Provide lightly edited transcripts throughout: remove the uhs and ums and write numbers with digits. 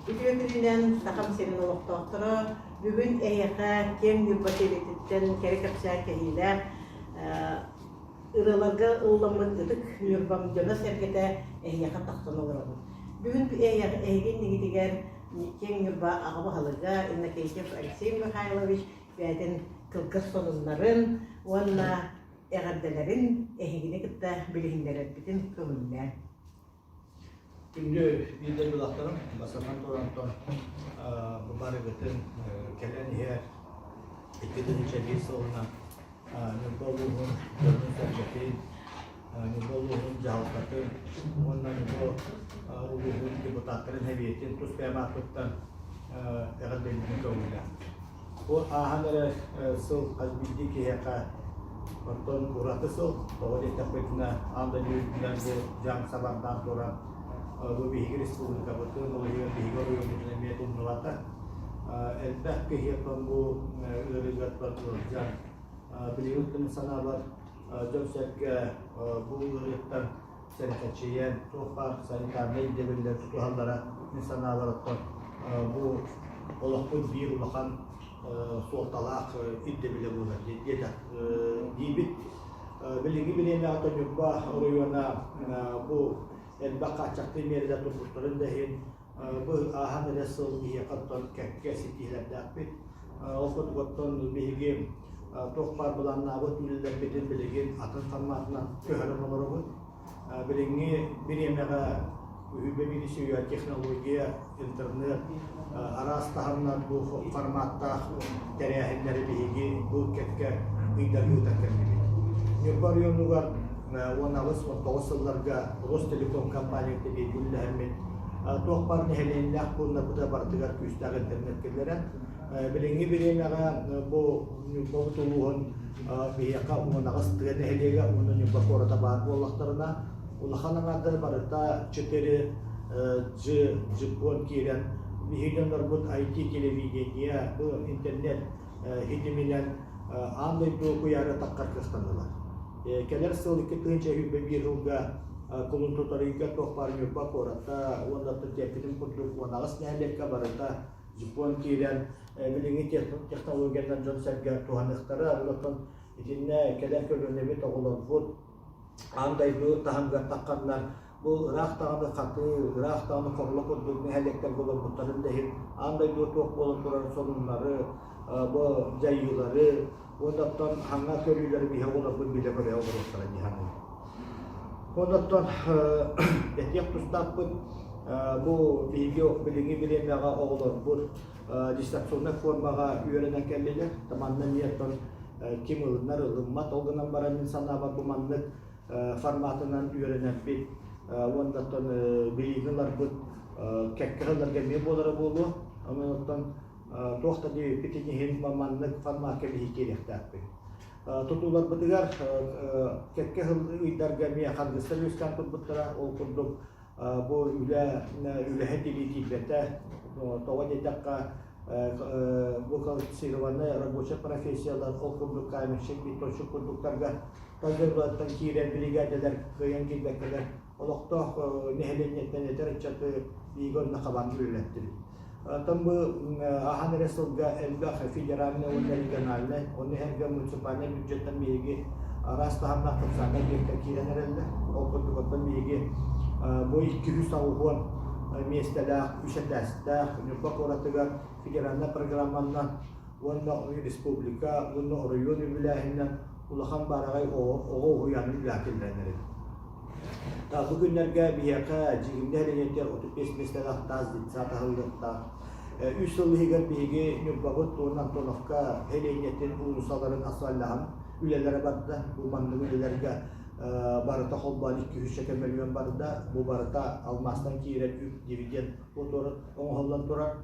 Үтүө күнүнэн Сахам сирин олохтоохторо бүгүн эһиэхэ киэҥ Ньурба тиэлититтэн кэрэ кэпсээн кэһиилээх ырыаларга ылламмыт ытык Ньурбам дьоно-сэргэтэ эһиэхэ тахсан олоробут. Бүгүн эһиги иннигитигэр киэҥ Ньурба аҕа баһылыга Иннокентьев Алексей Михайлович бэйэтин кылгас сонуннарын уонна эҕэрдэлэрин эһигини кытта билиһиннэрэрбитин көҥүллээн. Күндү биир дойдулаахтарым, бастатан туран бу барыгытын кэлэн иһэр 2001 сылынан Ньурба улууһун дьонун-сэргэтин, Ньурба улууһун дьаһалтатын уонна Ньурба улууһун депутаттарын сэбиэтин тус бэйэм ааппыттан эҕэрдэлиибин көҥүллээх. Бу ааһан эрэр сыл хас биирдии киһиэхэ оттон ураты сыл. Тоҕо диэтэхпитинэ, аан дойду үрдүнэн бу дьаҥ сабардаан туран, бу биһиги республикабытын, ол иһигэр биһиги оройуоммутун эмиэ тумнубата. Элбэх киһи оттон бу ыарыыга ыалдьан, билигин мин санаабар, дьон-сэргэ бу ыарыыттан сэрэхэчийэн, туох баар санитарнай ирдэбиллэри тутуһаллара мин санаабар оттон бу олохпут биир улахан суолталаах ирдэбилэ буолар диэтэх диибит. Билиҥҥи бириэмэҕэ Ньурба оройуона бу элбэх хааччахтыы миэрэлэр турбуттарын да иһин бу ааһан эрэ сыл биһиэхэ оттон кэккэ ситиһиилэрдээхпит. Ол курдук оттон биһиги туох баар былааннаабыт үлэлэрбитин билигин атын форматынан көһөрөн олоробут. Билиҥҥи бириэмэҕэ үһүбэ биирис технология, интернет араас таһымнар бу форматтаах тэрээһиннэри биһиги бу кэккэ ыйдарга ыытан кэллибит. Ньурба оройуонугар 18-19 сылларга Ростелеком компанията бииргэ үлэлэһэммит туох баар нэһилиэнньэлээх пууннарбытыгар барытыгар күүстээх интернет киллэрэн билиҥҥи бириэмэҕэ бу Ньурбабыт улууһун биһиэхэ 18 тыа нэһилиэгэ уонна Ньурба куората баар буоллахтарына улахан аҥаардара барыта 4 G GPON киирэн биһиги дьоннорбут IT телевидение бу интернет ситиминэн аан дойду куйаары таххар кыахтаннылар. Кэлэр сыл 2021 сылга кулун тутар ыйга туох баар Ньурба куората уонна тиэппитим курдук 18 нэһилиэккэ барыта GPON киирэн билиҥҥи технологиянан дьон-сэргэ туһаныахтара. Онтон итиннэ кэлэр көлүөнэбит оҕолорбут аан дойду таһымыгар тахханнар бу ыраах даҕаны хатыы, ыраах даҕаны хорло курдук нэһилиэктэргэ олорбуттарын да иһин аан дойду туох буола турар сонуннары, бу дьайыылары уонна оттон хаҥа көрүүлэри биһи оҕолорбут билэ-көрө олоруохтара дии саныыбын. Уонна оттон этиэх тустаахпыт бу биһиги билиҥҥи бириэмэҕэ оҕолорбут дистанционнай формаҕа үөрэнэн кэллилэр. Манна эмиэ оттон ким ылынар ылыммат, ол гынан баран мин санаабар бу маннык форматынан үөрэнэрбит уонна оттон билиини ыларбыт кэккэ сылларга эмиэ буолара буолуо. Онон оттон туох да диэбиппитин иһин маннык формакка биһи киириэхтээхпит. Тутууларбытыгар кэккэ сыл ыйдарга эмиэ харгыстар үөскээн турбуттара. Ол курдук бу үлэ үлэһит илии тиийбэтэ. Тоҕо диэтэххэ бу квалифицированнай рабочай профессиялар ол курдук каменщик, бетонщик курдуктарга тас дойдулартан киирэр биригээдэлэр кыайан киирбэккэлэр олохтоох нэһилиэнньэттэн эдэр ыччаты биһиги онно хабан үлэлэттибит. Оттон бу ахан эрэ сылга элбэх федеральнай уонна региональнай, ону иһэргэ муниципальнай бюджеттан биһиги араас таһымнаах социальнай объектар киирэн эрэллэр. Ол курдук оттон биһиги бу 260 миэстэлээх, үс этээстээх Ньурба куоратыгар федеральнай программанан уонна республика уонна оройуон үбүлээһининэн улахан баараҕай оҕо уһуйаанын үлэҕэ киллэрэн эрэбит. Бу күннэргэ биһиэхэ Дьиҥнэ нэһилиэнньэтигэр 35 миэстэлээх таас детсад аһыллыахтаах. Үс сыл иһигэр биһиги Ньурбабыт уонна Антоновка нэһилиэнньэтин уулуссаларын асфальтаһан үлэлэрэ барда. Бу маннык үлэлэргэ барыта холбоон 200 мөлүйүөн барда. Бу барыта алмаастан киирэр үп дивиденд оҥоһуллан турар.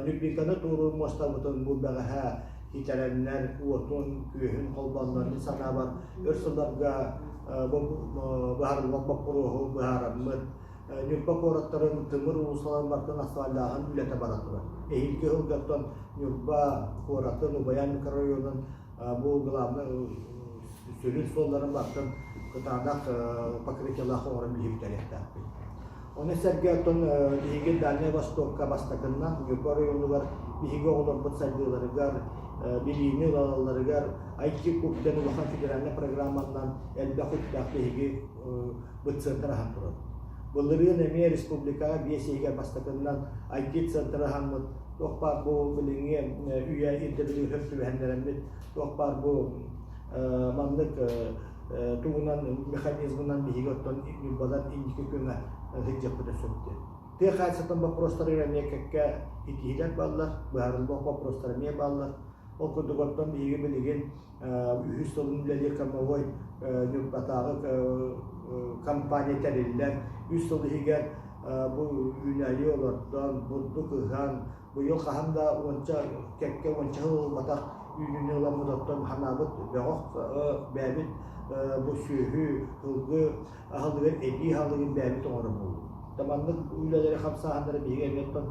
Ньурбиканы туоруур муостабытын бу бэҕэһээ китэрэннэр уотун, күөһүн холбооннор мин санаабар өр сылларга быһаарыллыбат боппуруоһу быһаараммыт Ньурба куораттарын тымыр уулуссаларын барытын асфальтааһын үлэтэ бара турар. Эһиилги сылгаттан Ньурба куоратын, Убайаан микрорайонун бу главный сүрүн суолларын барытын кытаанах покрытиелаах оҥорон биһиги бүтэриэхтээхпит. Ону сэргэ оттон биһиги Дальнай Востокка бастакыннан Ньурба оройуонугар биһиги оҕолорбут сайдыыларыгар, билиини ылалларыгар IT-куб диэн улахан федеральнай программанан элбэх үптээх биһиги быт-центр аһан турабыт. Былырыын эмиэ республикаҕа биэс иһигэр бастакыннан IT-центр аһаммыт, туох баар бу билиҥҥи үйэ ирдэбилигэр сөп түбэһиннэрэммит, туох баар бу маннык тугунан механизмынан биһиги оттон Ньурбалар инники күҥҥэ сылдьыахпыт сөп диэн. Тыа хаһаайыстыбатын боппуруостарыгар эмиэ кэккэ итиһиилэр бааллар, быһаарыллыбат боппуруостар эмиэ бааллар. Ол курдук оттон биһиги билигин үһүс сылын үлэлиир кормовой Ньурбатааҕы компания тэриллэн, үс сыл иһигэр бу үүнээйи олордон, бурдук ыһан, Быйыл хаһан да уонча кэккэ уонча сыл ылбатах үүнүүнү ыламмыт оттон ханаабыт бөҕөх бэйэбит бу сүөһү, сылгы аһылыгын эбии аһылыгын бэйэбит оҥорор буоллубут. Да маннык үлэлэри хамсааһыннары биһиги эмиэ оттон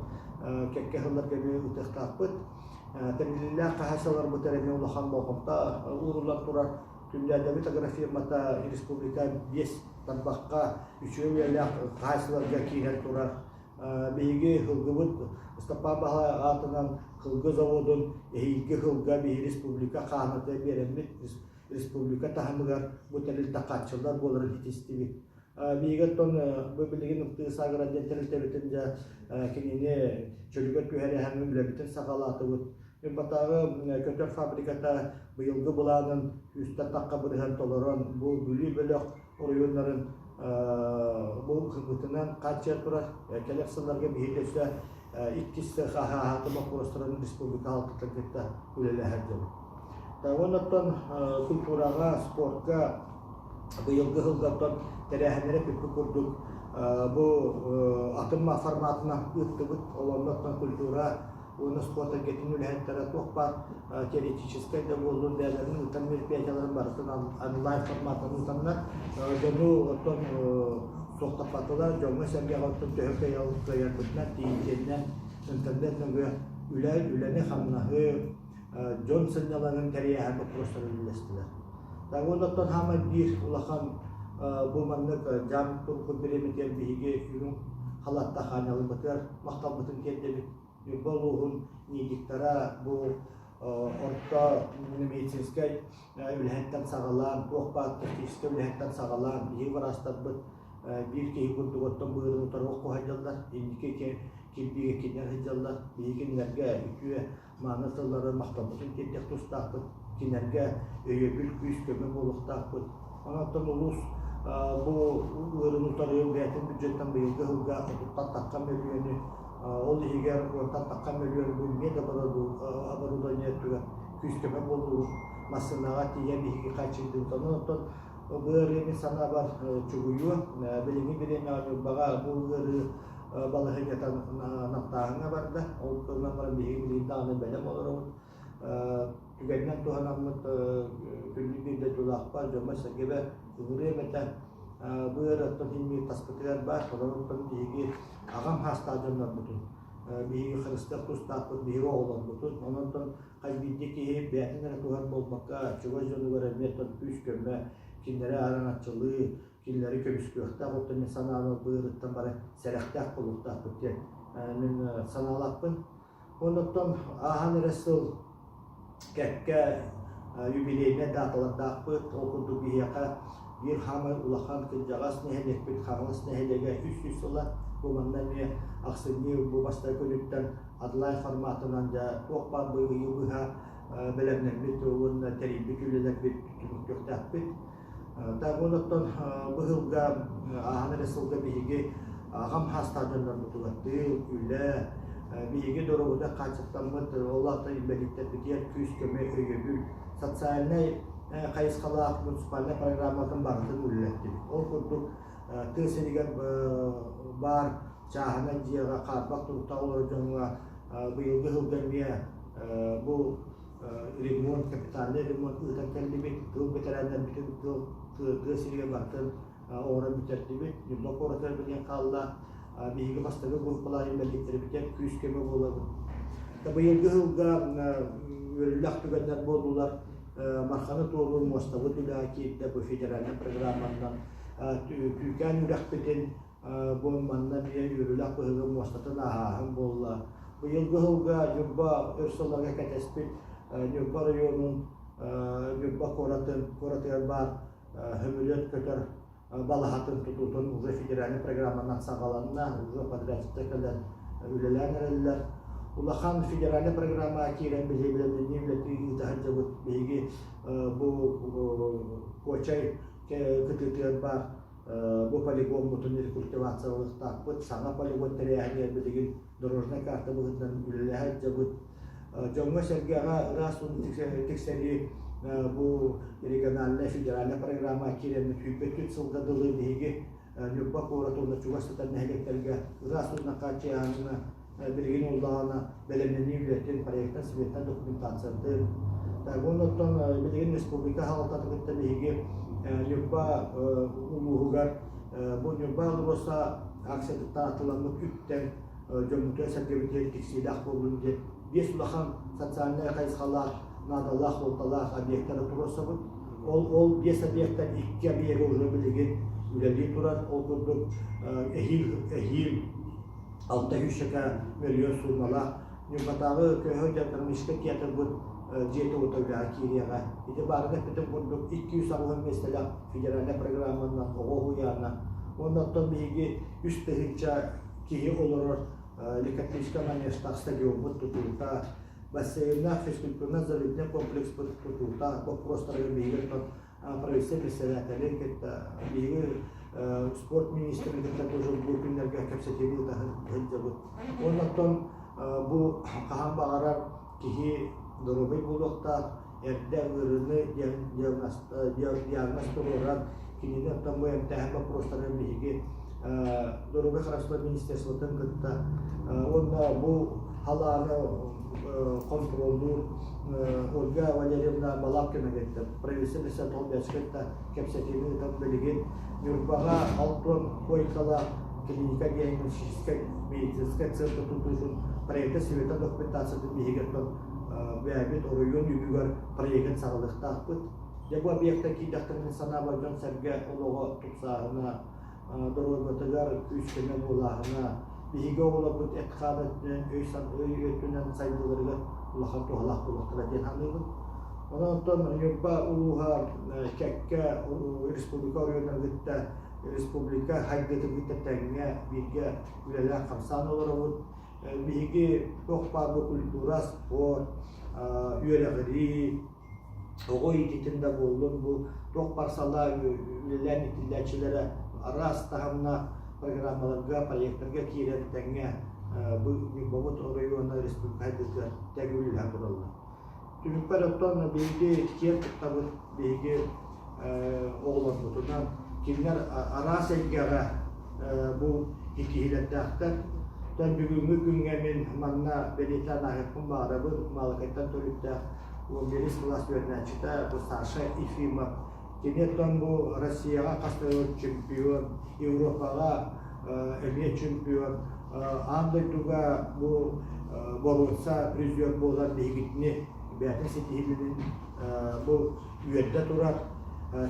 кэккэ сылларга эмиэ ыытыахтаахпыт. Тэриллиилээх хаһаайыстыбаларбытыгар эмиэ улахан болҕомто ууруллан турар. Күннээдэбит агрофирмата республика биэс тарбахха үчүгэй үлэлээх хаһаайыстыбаларга киирэн турар. Биһиги сылгыбыт Ыстапаан Баһылай аатынан сылгы заводун эһиилги сылга биһи республика хааһыната биэрэммит республика таһымыгар бу тэрилтэ хааччыллар буоларын ситистибит. Биһиги оттон бу билигин Ымтыы Агро диэн тэрилтэбитин дьэ кинини чөлүгэр түһэрэһэн үлэбитин саҕалаатыбыт. Ньурбатааҕы көтөр фабриката быйылгы былаанын сүүстэн тахха бырыһан толорон бу Бүлүү бөлөх оройуоннарын бу кыһыытынан хааччыйан турар. Кэлэр сылларга биһиги өссө иккис хаһаахатын боппуруостарын республика хаалтытын кытта үлэлэһэр дьон. Уонна оттон культураҕа, спортка быйылгы сылга тэрээһиннэри бүппүт курдук бу атын форматынан ыыттыбыт. Ол онно оттон культура уонна спорт эйгэтин үлэһиттэрэ туох баар теоретическай да буоллун бэйэлэрин ыытар мероприятиеларын барытын онлайн форматынан ыытаннар дьону оттон суохтаппатылар, дьоҥҥо-сэргэҕэ оттон төһө кыайарбытынан тиийимтиэннэн интернет нөҥүө үлэ, үлэни-хамнаһы, дьон сынньалаҥын тэрийээһин боппуруостарын үллэстилэр. Уонна оттон хаамай биир улахан бу маннык дьаам турбут бириэмэтигэр биһиги үрүҥ халааттаах аанньалыммытыгар махталбытын тиэрдэбит. Ньурба улууһун медиктара бу орто медицинскэй үлэһиттэн саҕалаан, туох баар техническэй үлэһиттэн саҕалаан, биһиги быраастарбыт биир киһи курдук оттон быырын утары оххо сылдьаллар, инники кирбиигэ кинилэр сылдьаллар, биһиги кинилэргэ үтүө мааны тыллары махталбытын тиэрдиэх тустаахпыт, кинилэргэ өйөбүл, күүс-көмө буолуохтаахпыт. Онон улуус бу ыарыыны утары бэйэтин бюджеттан быйылгы сылга отуттан тахха мөлүйүөнү, ол иһигэр уонтан тахха мөлүйүөн бу медоборудование өттүгэр күүс-көмө буолуу массыынаҕа тиийэ биһиги хааччыйдыбыт. Онон оттон бу ыарыы мин санаабар чугуйуо. Билиҥҥи бириэмэҕэ Ньурбаҕа бу ыарыы балаһыанньата намтааһыҥҥа барда. Ол гынан баран биһиги билигин даҕаны бэлэм олоробут. Түгэнинэн туһанаммыт күндү биир дойдулаахпар, дьоммор-сэргэбэр ыҥырыам этэ. Бу ыарыыттан иһин таспытыгар баар, олортон биһиги аҕам саастаах дьоннорбутун, биһиги харыстыах тустаахпыт, биһиги оҕолорбутун. Онон хас биирдии киһи бэйэтин эрэ туһар буолбакка, чугас дьонугар эмиэ күүс-көмө, кинилэри араҥаччылыы, кинилэри көмүскүөхтээх, оттон мин санаабар бу ыарыыттан бары сэрэхтээх буолуохтаахпыт диэн мин санаалаахпын. Оннуттан ааһан эрэ сыл кэккэ юбилейнай дааталардаахпыт. Ол курдук биһиэхэ биир хаамай улахан кырдьаҕас нэһилиэкпит Хаҥалас нэһилиэгэ 300 сыла. Бу манна эмиэ ахсынньы бу бастакы күнүттэн онлайн форматынан дьэ туох баар бу ыйы быһа бэлэмнэммит уонна тэрийбит үлэлэрбит түмүктүөхтээхпит. Так онуттан быһылга ааһан эрэ сылга биһиги аҕам саастаах дьоннорбутугар тыыл, үлэ, биһиги доруобуйа хааччахтаммыт ол аата инбэлииттэрбитигэр күүс-көмө, өйөбүл, социальнай хайысхалаах муниципальнай программатын барытын үлэлэттибит. Ол курдук тыа сиригэр баар чааһынай дьиэҕэ хаарбах туруктаах олорор дьоҥҥо быйылгы сылга эмиэ бу ремонт, капитальнай ремонт ыытан кэллибит. Тыыл бэтэрээннэрбитин тыыл тыа сиригэр барытын оҥорон бүтэрдибит. Ньурба куоратыгар билигин хаалла. Биһиги бастакы группалаах инбэлииттэрбитигэр күүс-көмө буолабыт. Быйылгы сылга үөрүүлээх түгэннэр буоллулар. Марханы туоруур муостабыт үлэҕэ киирдэ бу федеральнай программанан. Түүкээн үрэхпитин. Бу манна эмиэ үөрүүлээх быһыыга муостатын ааһааһын буолла. Быйылгы сылга Ньурба өр сылларга кэтэспит Ньурба оройуонун Ньурба куоратын куоратыгар баар сөмөлүөт көтөр балаһатын тутуутун уже федеральнай программанан саҕаланна, уже подрядчиктар кэлэн үлэлээн эрэллэр. Улахан федеральнай программаҕа киирэн биһиги бэлэмнэнии үлэтин ыыта сылдьабыт. Биһиги бу Куочай кытыытыгар баар бу полигоммутун рекультивациялыахтаахпыт. Саҥа полигон тэрээһинигэр билигин дорожнай карта быһыытынан үлэлэһэ сылдьабыт. Дьоҥҥо-сэргэҕэ ыраас ууну тиксэрии бу региональнай федеральнай программа киирэммит 103 сылга дылы биһиги Ньурба куорат уонна чугас сытар нэһилиэктэргэ ыраас уунан хааччыйааһыҥҥа билигин уллаҕына бэлэмнэнии үлэтин проектан сметнай документациятын уонна оттон билигин республика салалтатын кытта биһиги Ньурба улууһугар бу Ньурба АЛРОСА акциятыттан атыламмыт үптэн дьоммутугар-сэргэбитигэр тиксиилээх буоллун диэн биэс улахан социальнай хайысхалаах, наадалаах, суолталаах объектары туруорсабыт. Ол, ол биэс объектан икки объега уже билигин үлэлии турар. Ол курдук эһиил, эһиил 600 мөлүйүөн суумалаах Ньурбатааҕы көһө экономическай театрбыт дьиэтэ-уота үлэҕэ киириэҕэ. Ити баарга эппитим курдук 280 миэстэлээх федеральнай программанан оҕо уһуйаана. Уонна оттон биһиги 3000 киһи олорор Лекатическай манежтаах стадиоммут тутуута, бассейннаах физкультурно-оздоровительнай комплекспыт тутуута боппуруостарыгар биһиги оттон правительство председателин кытта биһиги спорт министрин кытта тоже бу күннэргэ кэпсэтиини ыыта сылдьабыт. Уонна оттон бу хаһан баҕарар киһи доруобай буолуохтаах, эрдэ ыарыыны диагноз туруоран кинини оттон бу эмтээһин боппуруостарын биһиги доруобуйа харыстабыл министерствотын кытта уонна бу халааны хонтуруоллуур Ольга Валерьевна Балабкина кытта правительство председатель кытта кэпсэтиини ыытан билигин Ньурбаҕа Алтон куойкалаах клиника диагностическай медицинскай центр тутуутун проекта света документациятын биһиги оттон бэйэбит оройуон үбүгэр проегын саҕалыахтаахпыт. Дьэ бу объекта киирдэхтэринэ санаабар дьон-сэргэ олоҕо тупсааһына, доруобуйатыгар күүс-көмө буолааһына, биһиги оҕолорбут эт-хаан өттүнэн, өй өттүнэн сайдыыларыгар улахан туһалаах буолуохтара диэн саныыбын. Онон оттон Ньурба улууһа кэккэ республика оройуоннарын кытта республика хайдыытын кытта тэҥҥэ бииргэ үлэлээн-хамсаан олоробут. Биһиги туох баар бу культура, спорт, үөрэҕирии, оҕо иитиитин да буоллун, бу туох баар салаа үлэлээн иитиллээччилэрэ араас таһымнаах программаларга, проектарга киирэн тэҥҥэ бу Ньурбабыт оройуона республика сайдыытыгар тэҥ үлэлэһэн тураллар. Түмүкпэр оттон биһиги киэн туттабыт, биһиги оҕолорбутунан кинилэр араас эйгэҕэ бу киһилэрдээхтэр. Оттон бүгүҥҥү күҥҥэ мин манна бэлиэтээн ааһыахпын баҕарабын, Маалыкайтан төрүттээх 11 кылаас үөрэнээччитэ бу Саша Ефимов. Кини оттон бу Россияҕа хас да чемпион, Европаҕа эмиэ чемпион, аан дойдуга бу боруонса призер буолар биһигитини бэйэтин ситиһиилэрин бу үөрдэ турар.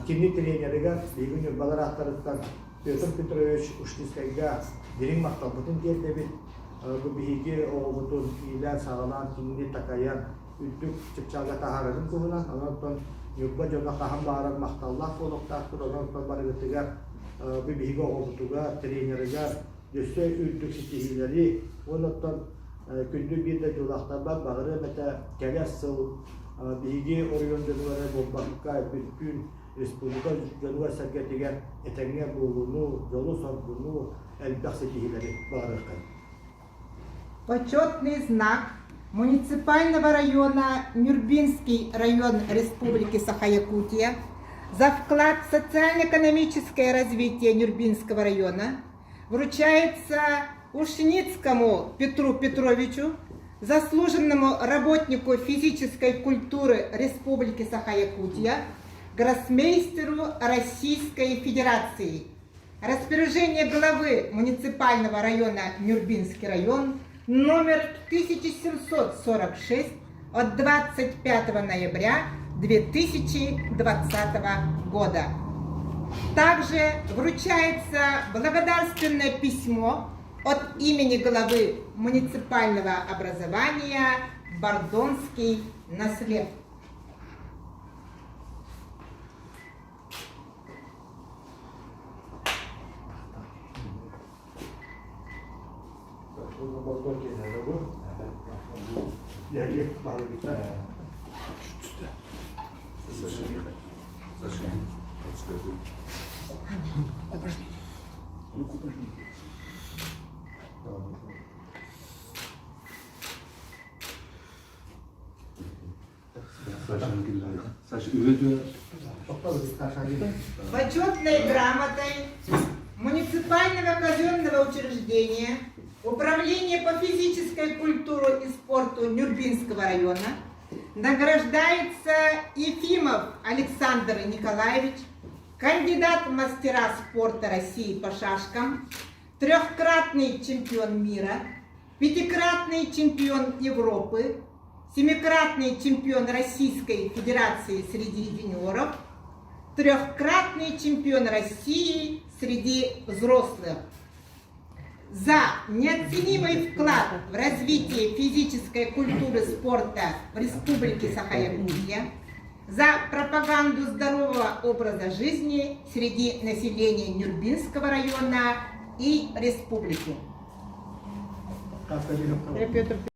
Кини тренеригэр биһиги Ньурбалар ааттарыттан Петр Петрович Ушницкайга дириҥ махталбытын тиэрдэбит. Бу биһиги оҕобутун иилээн-саҕалаан кинини такайан үрдүк чыпчаалга таһаарарын туһунан, онон Ньурба дьоно хаһан баҕарар махталлаах буолуохтаахпыт, онон барыгытыгар бу биһиги оҕобутугар, тренеригэр өссө үрдүк ситиһиилэри уонна оттон күндү биир дойдулаахтарбар баҕарыам этэ кэлэр сыл биһиги оройуон дьонугар эрэ буолбакка бүттүүн республика дьонугар-сэргэтигэр этэҥҥэ буолууну, дьолу-соргуну, элбэх ситиһиилэри баҕарыаххайын. Почетный знак муниципального района Нюрбинский район Республики Саха-Якутия за вклад в социально-экономическое развитие Нюрбинского района вручается Ушницкому Петру Петровичу, заслуженному работнику физической культуры Республики Саха-Якутия, гроссмейстеру Российской Федерации. Распоряжение главы муниципального района Нюрбинский район номер 1746 от 25 ноября 2020 года. Также вручается благодарственное письмо от имени главы муниципального образования Бордонский наслед. Почетной грамотой муниципального казенного учреждения Управления по физической культуре и спорту Нюрбинского района награждается Ефимов Александр Николаевич, кандидат в мастера спорта России по шашкам, трехкратный чемпион мира, пятикратный чемпион Европы, семикратный чемпион Российской Федерации среди юниоров, трехкратный чемпион России среди взрослых. За неоценимый вклад в развитие физической культуры спорта в Республике Саха-Якутия, за пропаганду здорового образа жизни среди населения Нюрбинского района и республики. Петр.